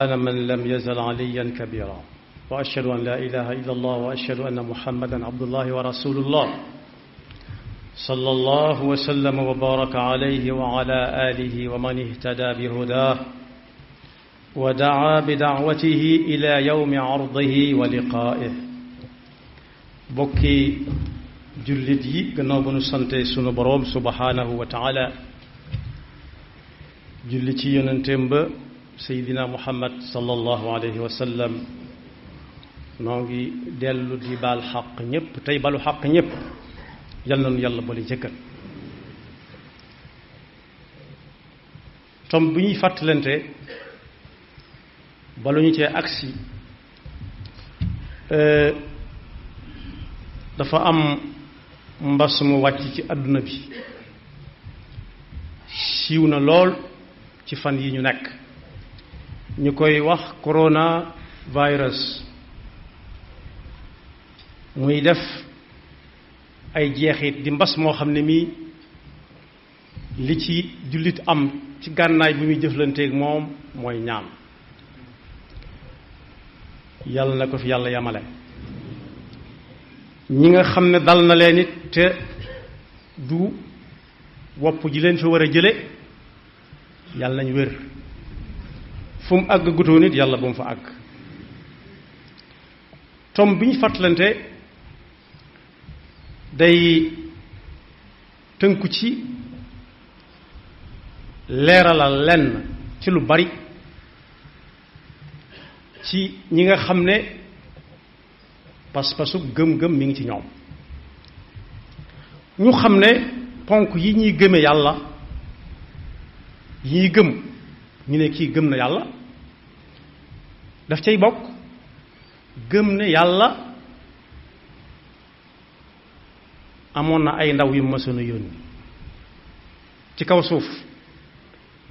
أنا من لم يزل عليا كبيرا وأشهد أن لا إله إلا الله وأشهد أن محمدا عبد الله ورسول الله صلى الله وسلم وبارك عليه وعلى آله ومن اهتدى بهداه ودعا بدعوته إلى يوم عرضه ولقائه bokki jullit yi gannaaw bu nu sante sunu boroom subhanahu wa taala julli ci yonenteem ba Seydina Muhammad sallallahu alayhi wa sallam noo ngi dellu di baal xaq ñépp tey balu xaq ñépp yal na nu yàlla boole jëkkal tom bu ñuy fàttalante balu ñu cee agsi dafa am mbas mu wàcc ci àdduna bi siiw na lool ci fan yi ñu nekk ñu koy wax corona virus muy def ay jeexit di mbas moo xam ne mii li ci jullit am ci gànnaay bi muy jëflanteeg moom mooy ñaan yàlla na ko fi yàlla yamale ñi nga xam ne dal na leen it te du wopp ji leen fi war a jële yàlla nañ wér fu mu àgg gutoo nit yàlla bu mu fa àgg tom bi ñu fàttalante day tënku ci leeralal lenn ci lu bari ci ñi nga xam ne pas-pasu gëm-gëm mi ngi ci ñoom ñu xam ne ponk yi ñuy gëme yàlla yi ñuy gëm ñu ne kii gëm na yàlla daf cay bokk gëm ne yàlla amoon na ay ndaw yu mësoon a yónni ci kaw suuf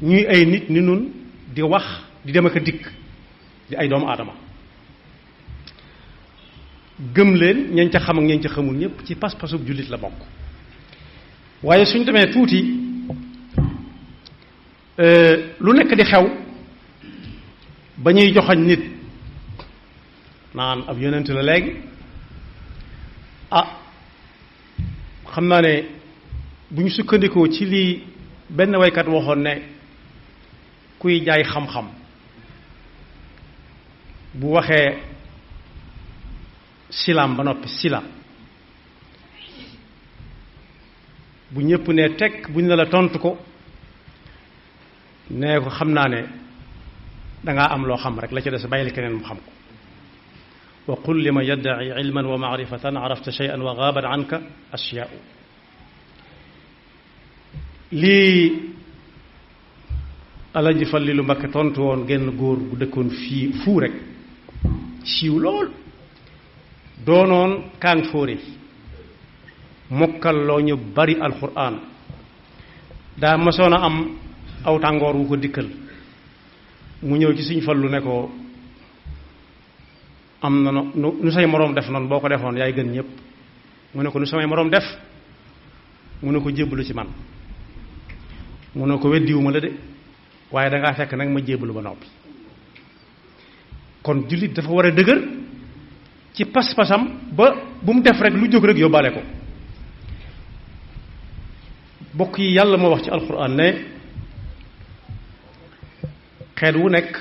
ñuy ay nit ni nun di wax di dem ak a dikk di ay doomu aadama gëm leen ñañ ca xam ak ñañ ca xamul ñépp ci pas-pasub jullit la bokk waaye suñ demee tuuti lu nekk di xew ba ñuy joxañ nit naan ab yonent la léegi xam naa ne bu ñu sukkandikoo ci lii benn waykat waxoon ne kuy jaay xam-xam bu waxee silaam ba noppi sila bu ñépp ne tekk bu ñu ne la tontu ko nee ko xam naa ne dangaa am loo xam rek la ca des bàyyil keneen mu xam ko wa qul liman yaddaci ilman wa maarifatan arafta shay'an wa gaabat anka ashyaau lii Alaji Fallilu Mbàkke tontu woon genn góor gu dëkkoon fii fuu rek siiw lool doonoon kaang fóore mokkal loo ñu bari alxuraan daa masoon a am aw tàngoor wu ko dikkal mu ñëw ci Sëriñ Fallu ne ko am na nu say moroom def noonu boo ko defoon yaay gën ñépp mu ne ko nu samay moroom def mu ne ko jébbalu ci man mu ne ko weddiwuma la de waaye dangaa fekk nag ma jébbalu ba noppi kon jullit dafa war a dëgër ci pas-pasam ba bu mu def rek lu jóg rek yóbbaale ko bokk yi yàlla moo wax ci alxuraan ne xeet wu nekk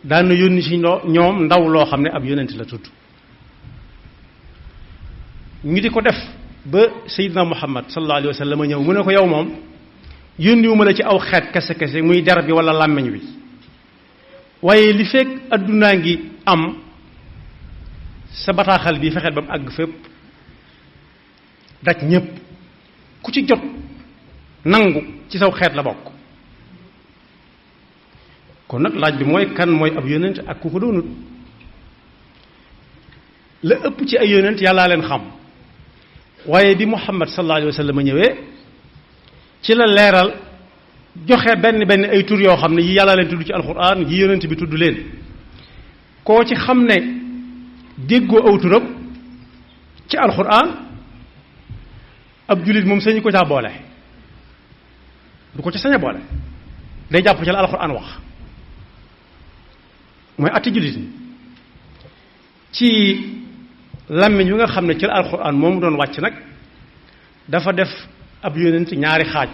daan na yónni ci ñoom ndaw loo xam ne ab yonent la tudd ñu di ko def ba Seydina Muhammad sallallahu alayhi wa sallam ñëw mu ne ko yow moom yónniwuma la ci aw xeet kese kese muy der bi wala làmmiñ wi waaye li fekk addunaa ngi am sa bataaxal bi fexeel ba mu àgg fépp daj ñépp ku ci jot nangu ci saw xeet la bokk kon nag laaj bi mooy kan mooy ab yonent ak ku ko doonut la ëpp ci ay yonent yàllaa leen xam waaye bi Muhammad sallallahu alayhi wa sallam ñëwee ci la leeral joxe benn ay tur yoo xam ne yi yàllaa leen tudd ci alxuraan yi yonent bi tudd leen koo ci xam ne déggoo aw turam ci alxuraan ab jullit moom sañu ko caa boole du ko ci sañ a boole day jàpp ci la alxuraan wax mooy atti jullit ñi ci làmmiñ wi nga xam ne ci alquran moom doon wàcc nag dafa def ab yonent ñaari xaaj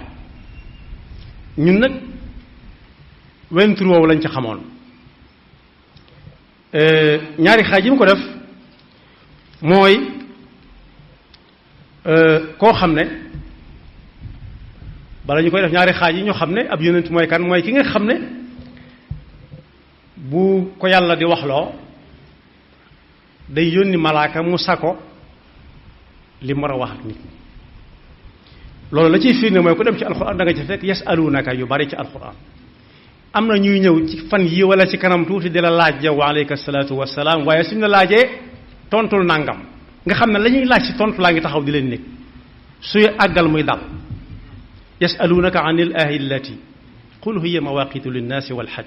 ñun nag wentur woowu lañ ci xamoon ñaari xaaj yi mu ko def mooy koo xam ne bala ñu koy def ñaari xaaj yi ñu xam ne ab yonent mooy kan mooy ki nga xam ne bu ko yàlla di waxloo day yónni malaaka mu sako li mu war a wax ak nit loolu la ciy firnde mooy ku dem ci alxuraan da nga ci fekk yasalunaka yu bari ci alxuraan am na ñuy ñëw ci fan yi wala ci kanam tuuti di la laaj yow aleyka salaatu wasalaam waaye suñu la laajee tontul nangam nga xam ne la ñuy laaj ci tontu laa ngi taxaw di leen nekk suy àggal muy dal yasalunaka an il ahillati qul hiya mawaqitu linnaasi walxaj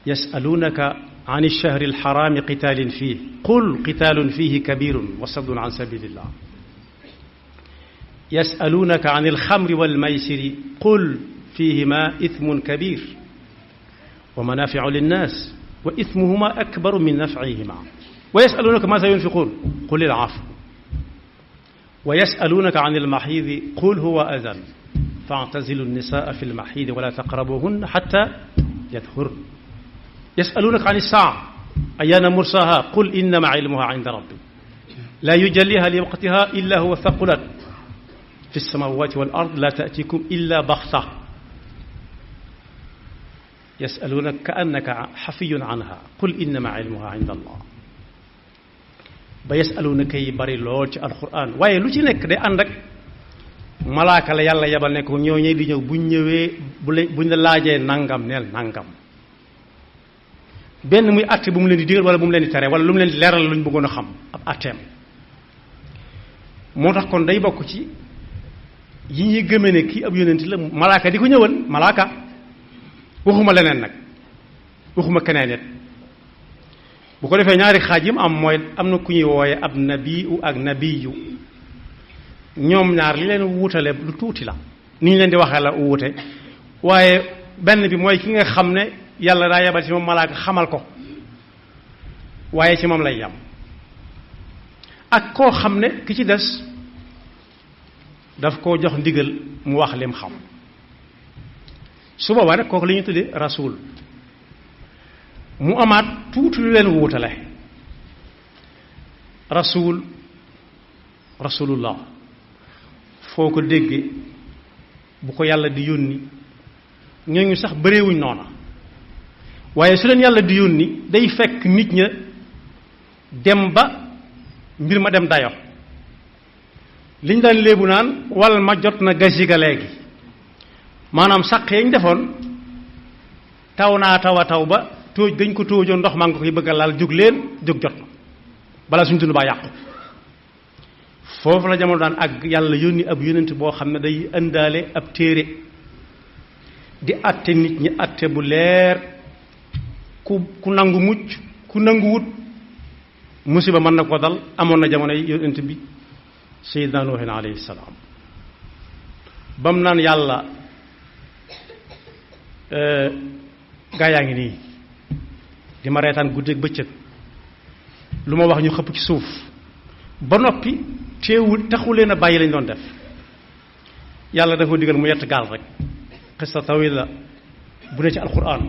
yasalunaka an ilchahri alxarami qitaalin fiih qul qitaalun fiihi kabirun wa saddun an sabilillah yasalunaka an alxamri walmaysiri qul فيهما إثم كبير ومنافع للناس وإثمهما أكبر من نفعهما ويسألونك ماذا ينفقون قل العفو ويسألونك عن المحيض قل هو أذى فاعتزلوا النساء في المحيض ولا تقربوهن حتى يطهرن يسألونك عن الساعة أيان مرساها قل إنما علمها عند ربي لا يجليها لوقتها إلا هو ثقلت في السماوات والأرض لا تأتيكم إلا بغتة yasalunaka ka annaka xafiyun anha qul innama ilmuha inda allah ba yasalunaka yi bari lool ci alquran waaye lu ci nekk day ànd ak malaaka la yàlla yabal ne ko ñooñee di ñëw buñ ñëwee buñ la laajee nangam neel nangam benn muy àtte bu mu leen di digal wala bu mu leen di tere wala lu mu leen di leeral luñ bëggoon a xam ab àtteem moo tax kon day bokk ci yi ñuy gëmee ne kii ab yonent la malaaka di ko ñëwal malaaka waxuma leneen nag waxuma keneen it bu ko defee ñaari xaaj yi mu am mooy am na ku ñuy wooye ab nabiyu ak nabiyu ñoom ñaar li leen wuutale lu tuuti la ni ñu leen di waxee la wuute waaye benn bi mooy ki nga xam ne yàlla daa yebal ci moom malaaka xamal ko waaye ci moom lay yam ak koo xam ne ki ci des daf koo jox ndigal mu wax lim xam su boobaa nag kooku la ñuy tuddee rasul mu amaat tuuti lu leen wuutale rasulullah foo ko déggee bu ko yàlla di yónni ñooñu sax bëreewuñ noona waaye su leen yàlla di yónni day fekk nit ña dem ba mbir ma dem dayo liñ daan léebu naan wal ma jot na gasiga léegi maanaam saq yañ defoon taw naa taw a taw ba tóoj dañ ko tóojoon ndox maa ngi koy bëgg a laal jóg leen jóg jot na bala suñ dund baa yàqu foofu la jamono daan ak yàlla yónni ab yónent boo xam ne day indaale ab téere di atte nit ñi atte bu leer ku nangu mucc ku nangu wut musiba mën na ko dal amoon na jamono yi yónent bi sayyidina Nuuhin alayhi salaam bam naan yàlla gaa yaa ngi nii di ma reetaan guddeeg bëccëg lu ma wax ñu xëpp ci suuf ba noppi teewul taxu leen a bàyyi lañ doon def yàlla dafa digal mu yett gaal rek xista tawila bu ne ci alquran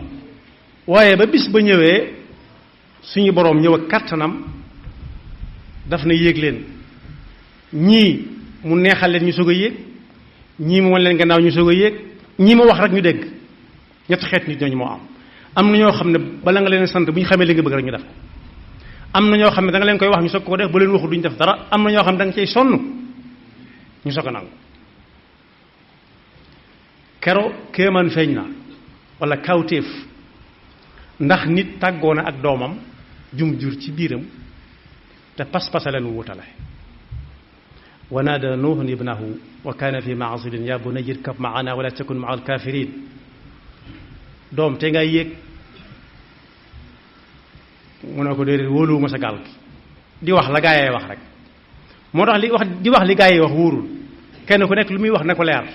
waaye ba bis ba ñëwee suñu boroom ñëw ak kàttanam daf na yéeg leen ñii mu neexal leen ñu soog a yéeg ñii mu wan leen gannaaw ñu soog a yéeg ñii ma wax rek ñu dégg ñetti xeet nit ñooñu moo am na ñoo xam ne bala nga leen sant bu ñu xamee li nga bëgg rek ñu def ko am na ñoo xam ne da nga leen koy wax ñu soog ko def ba leen waxu duñu def dara am na ñoo xam ne da nga cay sonn ñu soog a nangu kero kéemaan feeñ na wala kawtéef ndax nit tàggoo na ak doomam jum jur ci biiram te pas-pasa leen wutale wa naada nuuhun ibnahu wa kaana fi ma'zilin ya bunayya irkab ma'ana wala takun ma'a al-kafirin doom te ngay yéeg mu ne ko déedéet wóoluwuma sa gaal gi di wax la gaa yee wax rek moo tax di wax li gaa yi wax wóorul kenn ku nekk lu muy wax na ko leer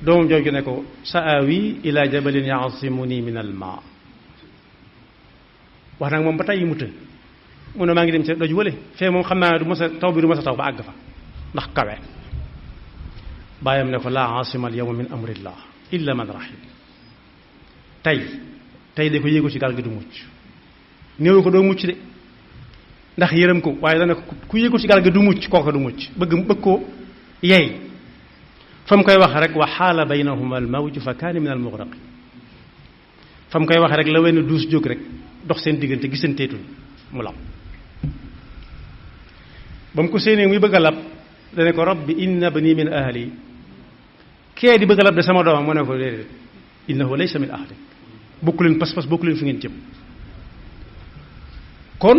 doomam jooju ne ko sa'awi ila jabalin ya'simuni min al ma wax nag moom ba tey mu të mu ne maa ngi dem ci doj wële fee moom xam naa du mos a taw bi du mos a taw ba àgg fa ndax kawe bàyyam ne ko laa asima al yawma min amrillah illa man rahim tey de ko yéegu ci gaal gi du mucc néew ko doo mucc de ndax yërëm ko waaye dana ko ku yéegu ci gaal gi du mucc kooka du mucc bëgg ko yey fa mu koy wax rek wa xaala baynahuma al mawj fa kaana min al mughraqin fa mu koy wax rek la wenn duus jóg rek dox seen diggante gisanteetuñ mu lab ba mu ko séenee muy bëgg a lab dane ko rabbi inna bani min ahli kee di bëgg a lab de sama doomam mu ne ko déedéet innahu laysa min ahli bokku leen pas-pas bokku leen fi ngeen jëm kon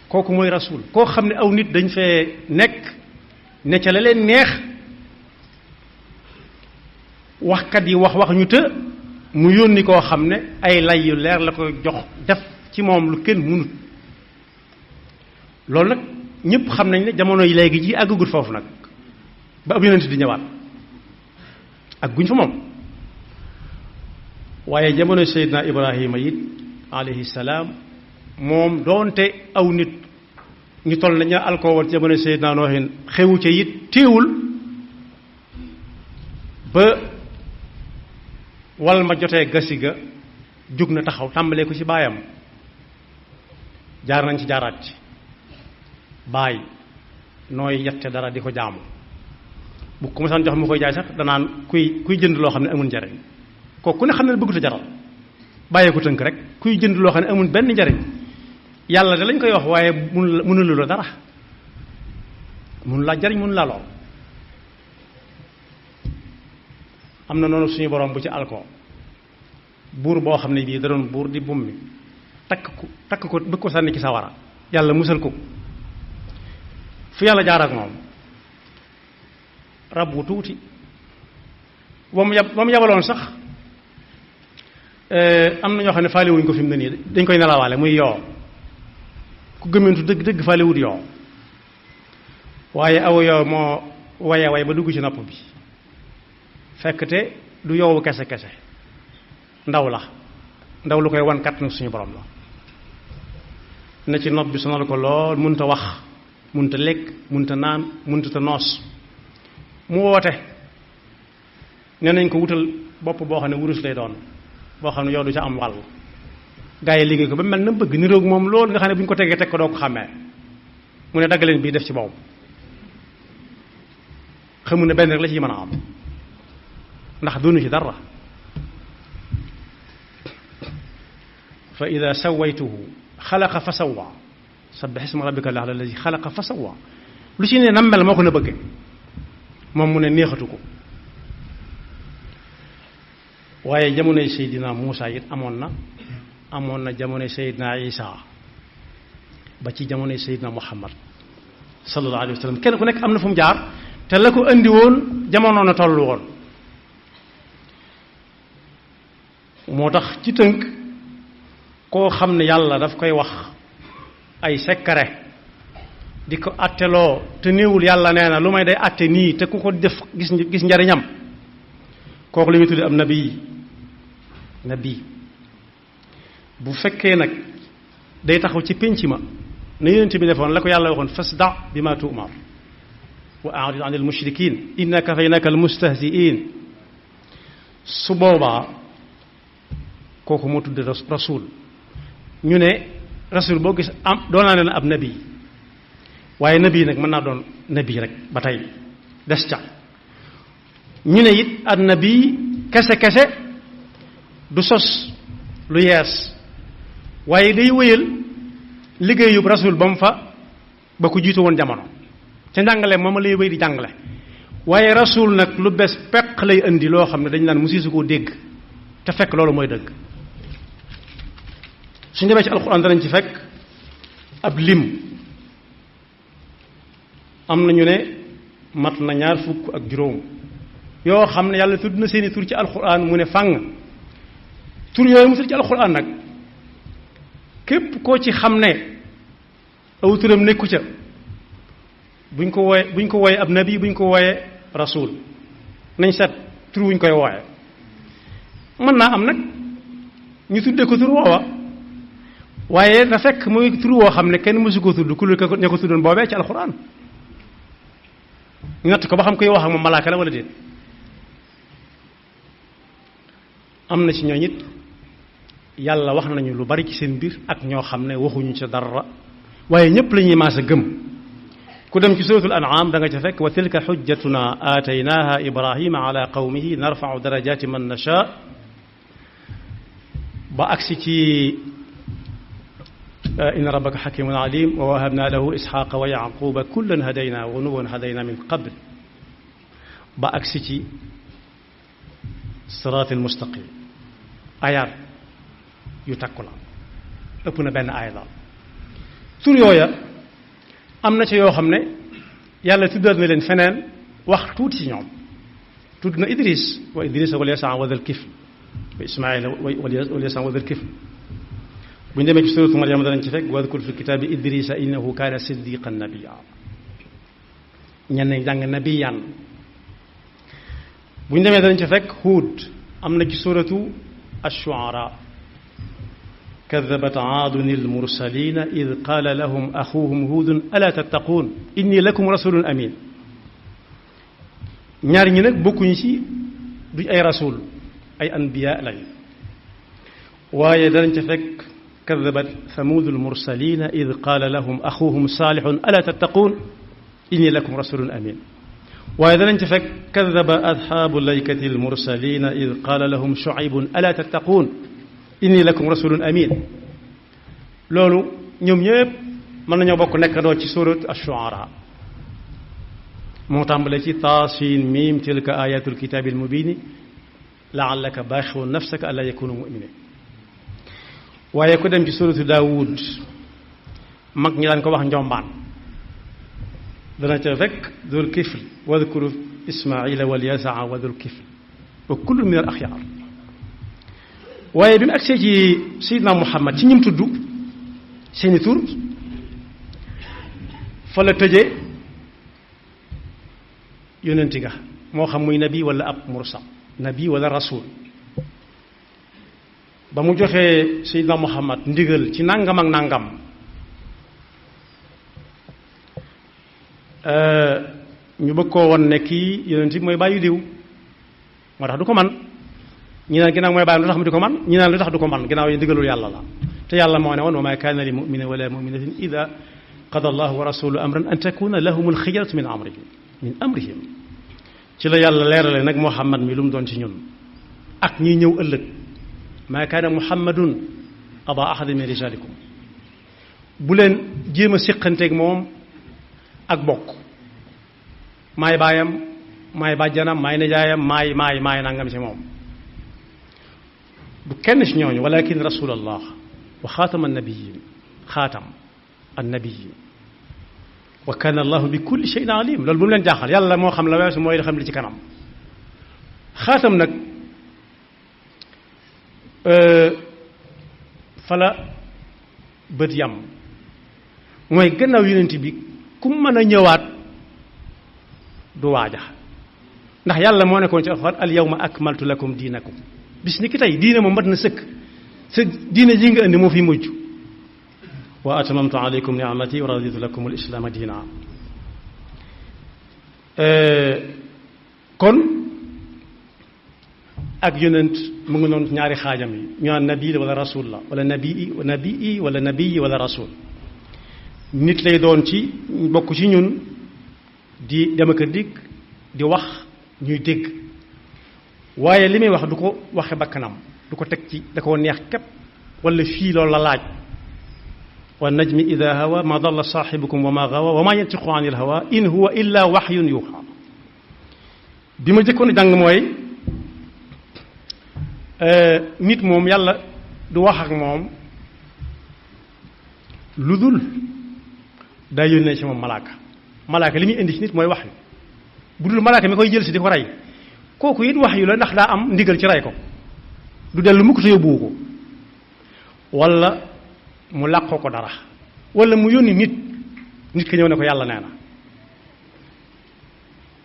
kooku mooy rasul koo xam ne aw nit dañ fee nekk ne ca la leen neex waxkat yi wax ñu të mu yónni koo xam ne ay lay yu leer la ko jox def ci moom lu kenn mënut loolu nag ñëpp xam nañ ne jamono yi léegi ji àggagul foofu nag ba ab yonent di ñëwaat ak guñ fa moom waaye jamono Seydina Ibrahima it alayhi salaam moom doonte aw nit ñu toll nañu alkoowal jamono Seydina Noohin xewu ca it téewul ba wal ma jotee gasi ga jóg na taxaw tàmbalee ko ci baayam jaar nañ ci jaaraat ci baay nooy yette dara di ko jaamu bu ko mosaan jox mu koy jaay sax danaan kuy jënd loo xam ne amul njariñ kooku ku ne xam ne bëggut a jaral bàyyee ko tënk rek kuy jënd loo xam ne amul benn njariñ yàlla de lañ koy wax waaye mënulu la dara mënu laa jariñ mënu laa lool am na noonu suñu borom bu ci alko buur boo xam ne bii da doon buur di bummi takk ko bëgg ko sànni ci sawara yàlla musal ko fu yàlla jaar ak moom rab wu tuuti ba mu yabaloon sax am na ñoo xam ne faale wuñ ko fi mu ne nii dañ koy nelawaale muy yoo ku gëmmentu dëgg dëgg faale wut yoo waaye aw yoo moo way ba dugg ci nopp bi fekkte du yoowu kese ndaw lu koy wan kàttanu suñu borom la na ci nopp bi sonal ko lool munta wax munta lekk munta naan munta noos mu woote nee nañ ko wutal bopp boo xam ne wurus lay doon boo xam ne yow du ca am wàll gaa yi liggéey ko ba mel na bëgg niroog moom loolu nga xam ne bu ñu ko tegee teg ko doo ko xàmmee mu ne daggaleen bii def ci boobu xamu ne benn rek la ciy mën a am ndax doonu ci dara fa ida sawaytuhu xalaqa fa sawwa sabbih isma rabbika alladi xalaqa fa sawwa lu ci ne nam mel moo ko na bëgge moom mu ne neexatu ko waaye jamonoy Seydina Muusa it amoon na jamonoy Seydina Isa ba ci jamonoy Seydina Muhammad sallallahu alayhi wa sallam kenn ku nekk am na fu mu jaar te la ko andi woon jamono na tollu woon moo tax ci tënk koo xam ne yàlla daf koy wax ay secret di ko atteloo te néewul yàlla nee na lu may day atte nii te ku ko def gis njariñam kooku la ñuy tudde am nabi bu fekkee nag day taxaw ci pénc ma na yonent bi defoon la ko yàlla waxoon fasda bi ma tu'mar wa a'rid anil mushrikin inna kafaynaka al mustahzi'in su boobaa kooku moo tudde rasul ñu ne rasul boo gis am doonaa ne ab nabi waaye nabi nag mën naa doon nabi rek ba tey des ca ñu ne it ad nabi kese du sos lu yees waaye day wéyal liggéeyub rasul ba mu fa ba ko jiitu woon jamono ca njàngale moom lay wéy di jàngale waaye rasul nag lu bees peq lay indi loo xam ne dañu naan musisu koo dégg te fekk loolu mooy dëgg suñu demee ci alxuraan danañ ci fekk ab lim am nañu ne mat na 25 yoo xam ne yàlla tudd na seeni tur ci alxuraan mu ne fàng tur yooyu mu tudd ci alxuraan nag képp koo ci xam ne aw turam nekku ca buñ ko wooye ab nabi buñ ko wooye rasul nañ seet tur wuñ koy wooye mën naa am nag ñu tuddee ko tur woowa waaye na fekk muy tur woo xam ne kenn mësu ko tudd ku ña ko tuddoon boobee ci alxuraan ñu natt ko ba xam koy wax ak moom malaaka la wala déet am na ci ñooñ it yàlla wax nañu lu bari ci seen mbir ak ñoo xam ne waxuñu ca dara waaye ñëpp la ñuy maas a gëm ku dem ci suratul an'am da nga ca fekk wa tilka xujjatuna aataynaaha ibrahima ala qawmihi narfau darajati man nasha ba agsi ci inna rabbaka xakimun alim wa wahabna lahu isxaqa wa yaquba kullan hadayna wa nuwan hadayna min qabl ba agsi ci siraatil mustaqim ayaat yu takku la ëpp na benn aaya daal tur yooya am na ci yoo xam ne yàlla tuddaat na leen feneen wax tuuti ci ñoom tudd na idris wa idrisa wal yasa wa dal kifl wa ismaila wal yasa wa dal kifl bu ñu demee ci suratu Maryam danañ ci fekk wadkur fi kitaabi idrisa innahu kaana siddiqan nabiyya ñenn jàng nabiyan bu ñu demee danañ ci fekk Huud am na ci suratu ash-shu'ara kadabat aadun al-mursalina id qaala lahum axuhum huudun alaa tattaquun inni lakum rasulun amin ñaar ñi nag bokkuñu ci duñ ay rasul ay anbiya lañ waaye danañ ci fekk kadabat thamuud al-mursalina id qaala lahum axuhum saalihun alaa tattaquun inni lakum rasulun amin waaye danañ ci fekk kadaba asxaabu laykati almursalina id qaala lahum shuaybun alaa tattaquun inni lakum rasulun amin loolu ñoom ñëpp mën nañoo bokk nekkandoo ci surat ash-shu'ara moo tàmbale ci taasiin miim tilka ayatul kitaabi almubini laallaka baaxixuun nafsaka allaa yakunu muminin waaye ku dem ci suratu daawud mag ñi daan ko wax njombaan dana ca fekk dul kifl wadkuru ismaila wal yasaa wa dul kifl wa kullu min al axyaar waaye bi mu agsee ci sayidna muhammad ci ñim tudd seeni tur fa la tëjee yonenti ga moo xam muy nabi wala ab mursal nabi wala rasul ba mu joxee sayidna muhammad ndigal ci nangam ak nangam ñu bëgg koo won ne kii yonent bi mooy bàyyi diw moo tax du ko man ñi naan ginnaaw mooy bàyyi lu tax mu di ko man ñi naan lu tax du ko man ginnaaw yi ndigalul yàlla la te yàlla moo ne woon wa ma kaana li muminin wala muminatin ida qada allahu wa rasuluhu amran an takuna lahum alxiyaratu min amrihim ci la yàlla leerale nag muhammad mi lu mu doon ci ñun ak ñiy ñëw ëllëg ma kaana muhammadun aba ahadin min rijalikum bu leen jéem a siqanteeg moom ak bokk maay baayam maay bàjjanam maay nijaayam maay nangam ci moom du kenn ci ñooñu walakin rasulallah wa xaatam annabiyin wa kana allahu bi kulli shay'in alim loolu bu mu leen jaaxal yàlla moo xam la weesu mooy xam li ci kanam xaatam nag fala bët yam mooy gannaaw yonent bi ku mën a ñëwaat du waaja ndax yàlla moo nekkoon ci alxuraan al yawma akmaltu lakum diinakum bis ni ki tey diine moom mat na sëkk sa diine ji nga indi moo fi mujj wa atamamtu alaykum ni'mati wa raditu lakum al islaama diina kon ak yonent mu ngi noonu ñaari xaajam yi ñu naan nabi la wala rasul la wala nabii wala nabii wala rasul nit lay doon ci bokk ci ñun di dem ak a dikk di wax ñuy dégg waaye li muy wax du ko waxe bakkanam du ko teg ci da koo neex képp wala fii loolu la laaj wa najmi ida hawa ma dalla saaxibukum wa ma gawa wa ma yantiqu an il hawa in huwa illa waxyun yuuxa bi ma jëkkoon a jàng mooy nit moom yàlla du wax ak moom lu dul daa yónnee ci moom malaaka li muy indi ci nit mooy wax yu bu dul malaaka mi koy jël si di ko rey kooku it wax yu la ndax daa am ndigal ci rey ko du dellu mukk te yóbbuwu ko wala mu làqoo ko dara wala mu yónni nit ki ñëw ne ko yàlla nee na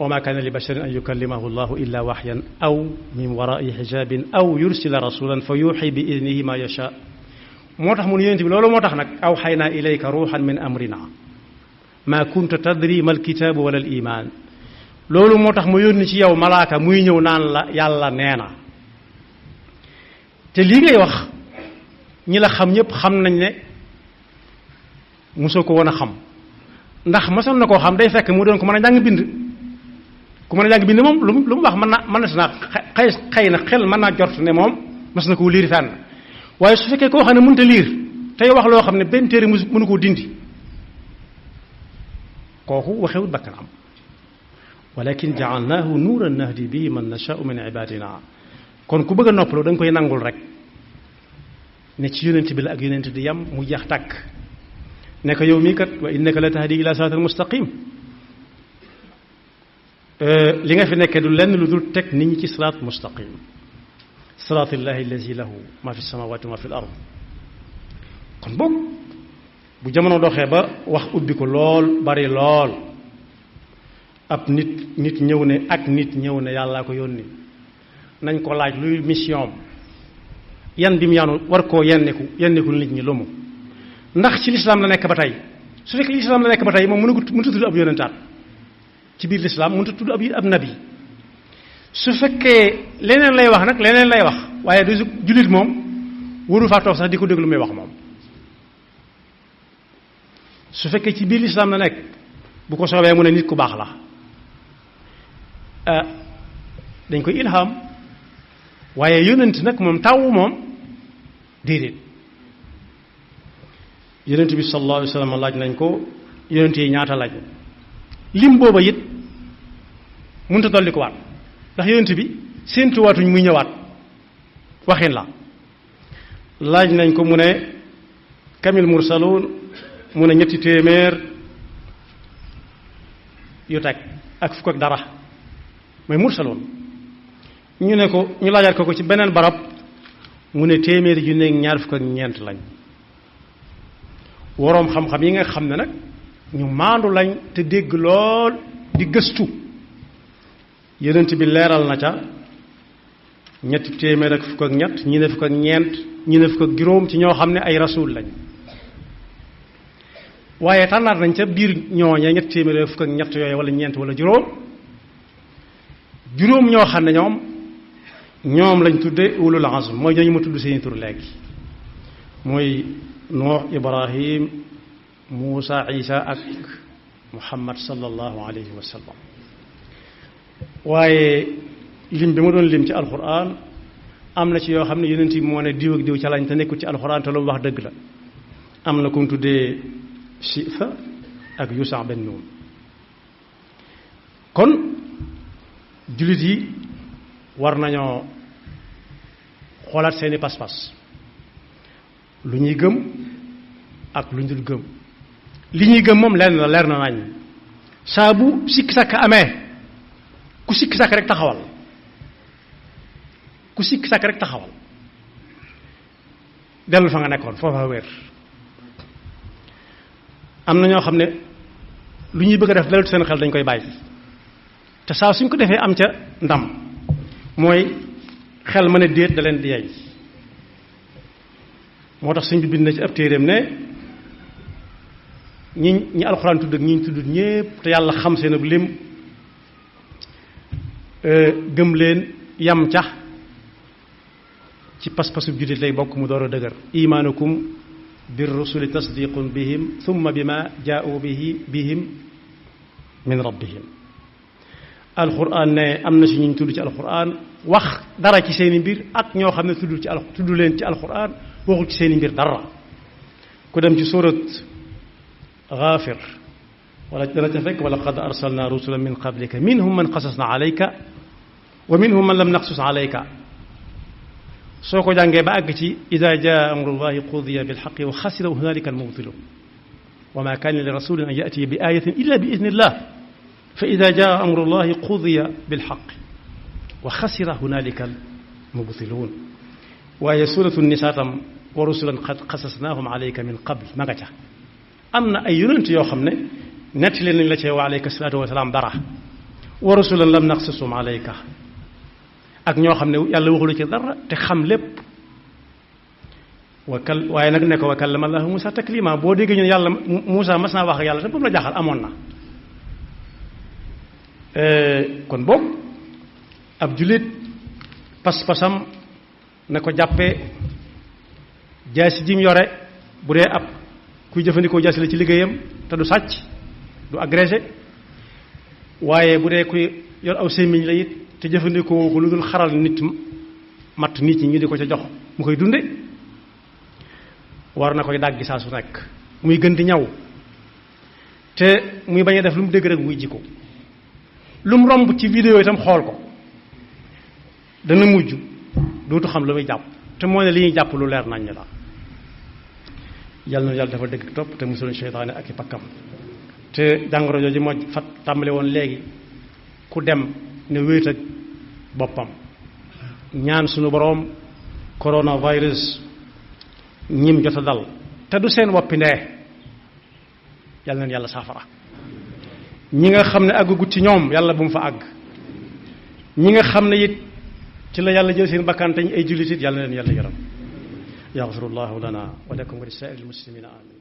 wa ma kana li basharin an yukallimahu llahu illa waxyan aw min warai xijabin aw yursila rasulan fa yuuxi bi idnihi ma yasha moo tax mun yonent bi loolu moo tax nag aw xaynaa ilayka ruuxan min amrina ma kunta tadri ma alkitaabu wala al iman loolu moo tax ma yónni ci yow malaaka muy ñëw naan la yàlla nee na te lii ngay wax ñi la xam ñëpp xam nañ ne mosoo ko woon a xam ndax mosoon na koo xam day fekk mu doon ko mën a jàng bind ku mën a jàng bind moom lu mu wax mën na si naa xëy na xel mën naa jort ne moom mas na koo liir fenn waaye su fekkee koo xam ne mënut a liir tey wax loo xam ne benn téere mënu koo dindi kooku waxewut bakkanam walakin jaalnaahu nuuran nahdi bihi man nashaau min ibadina kon ku bëgg a noppaloo da nga koy nangul rek ne ci yonent bi la ak yonent di yam mu jeex tàkk ne ko yow mii kat wa innaka la tahdi ila siraatal mustaqim li nga fi nekkee du lenn lu dul teg nit ñi ci siraat mustaqim siraatillahi allazi lahu ma fi samawati wa ma fi l ard kon boog bu jamono doxee ba wax ubbi ko lool bari lool ab nit ñëw ne ak nit ñëw ne yàllaa ko yónni nañ ko laaj luy mission yan bi mu yaanu war koo yenniku nit ñi lumu ndax ci lislaam la nekk ba tey su fekkee lislaam la nekk ba tey moom mënut a tudd ab yonentaat ci biir lislaam mënut a tudd ab nabi su fekkee leneen lay wax nag leneen lay wax waaye du jullit moom waru faa toog sax di ko déglu muy wax moom su fekkee ci biir lislaam la nekk bu ko soobee mu ne nit ku baax la dañ koy ilham waaye yonent nag moom taw moom déedéet yonent bi sallallahu alayhi wa sallam laaj nañ ko yonent yi ñaata laaj lim booba it mënut a dolli ko waat ndax yonent bi séentuwaatuñ muy ñëwaat waxin la laaj nañ ko mu ne kamil mursaluun mu ne 300 yu teg ak fukk ak dara mooy mursaloon ñu ne ko ñu laajaat ko ci beneen barab mu ne 1,2 lañ woroom xam-xam yi nga xam ne nag ñu maandu lañ te dégg lool di gëstu yonent bi leeral na ca 300 ak fukk ak ñett ñi ne fukk ak ñeent ñi ne fukk ak juróom ci ñoo xam ne ay rasul lañ waaye tànnaat nañ ca biir ñooñee 300 fukk ak ñett yooyu wala ñeent wala juróom ñoo xam ne ñoom lañ tudde ulul azm mooy ñooñu ma tudd seeni tur léegi mooy Nuux Ibrahim Muusa Isa ak Muhammad sallallahu alayhi wa sallam waaye lim bi ma doon lim ci alquran am na ci yoo xam ne yonent yi moo ne diw ak diw ca lañ te nekkul ci alquran te lu mu wax dëgg la am na ku mu tuddee Sifa ak Yusa ben Nun kon jullit yi war nañoo xoolaat seeni pas-pas lu ñuy gëm ak lu ñu dul gëm li ñuy gëm moom leer na nañ saa bu sikki sàkk amee ku sikki sàkk rek taxawal dellu fa nga nekkoon foofa wér am na ñoo xam ne lu ñuy bëgg a def dalut seen xel dañ koy bàyyi te saa suñ ko defee am ca ndam mooy xel mën a déet da leen di yey moo tax suñ bi bind na ci ab téeréem ne ñi alxuraan tudd ak ñi ñu tudd ñépp te yàlla xam seen ab lim gëm leen yam ca ci pas-pasub jullit lay bokk mu door a dëgër imaanukum bir rusuli tasdiqun bihim thumma bima jaa'u bihim min rabbihim alxuraan ne am na si ñu tudd ci alxuraan wax dara ci seeni mbir ak ñoo xam ne tudd leen ci alxuraan waxul ci seeni mbir dara ku dem ci surat Gaafir wala dana ca fekk wala qad arsalna rusulan min qablika minhum man qasasna alayka wa minhum man lam naqsus alayka soo ko jàngee ba àgg ci ida jaa amrullahi qudiya bilxaqi wa xasira hunalika almubtilun wa ma kaana li rasulin an yatiya bi ayatin illa bi idnillah fa ida jaa amrullahi qudiya bilxaqi wa xasira hunalika almubtilun waaye suratu nisaa tam wa rusulan qad qasasnaahum alayka min qabl ma nga ca am na ay yonent yoo xam ne nettali nañ la cee wa alayka salaatu wa salaam dara wa rusulan lam naqsusum alayka ak ñoo xam ne yàlla waxulu ci dara te xam lépp waaye nag ne ko wa kallama Allahu Muusaa takliima boo déggee ñu ne yàlla Muusaa mas naa wax ak yàlla te boobu la jaaxal amoon na kon boobu ab jullit pas-pasam na ko jàppee jaasi jim yore bu dee ab kuy jëfandikoo jaasi la ci liggéeyam te du sàcc du agressé waaye bu dee kuy yor aw sémmiñ la it te jëfandikoo ko lu dul xaral nit matt nit ñi ñu di ko ca jox mu koy dunde war na koy dàggi saa su nekk muy gën di ñaw te muy bañ a def lu mu dégg rek muy jikko lu mu romb ci vidéo itam xool ko dana mujj dootu xam lu muy jàpp te moo ne li ñuy jàpp lu leer nañ la yàlla na yàlla dafa dégg topp te musul seytaane ak i pakkam te jàngoro jooju moo fat tàmbale woon léegi ku dem ne wéet ak boppam ñaan suñu boroom coronavirus ñim jot a dal te du seen woppi ndee yàlla na yàlla saafara ñi nga xam ne àggagut ci ñoom yàlla bu mu fa àgg ñi nga xam ne it ci la yàlla jël seen bakkan te ay jullit it yàlla na leen yàlla yaram yaxfirullahu lana wa lakum wa li saa'iril muslimina amin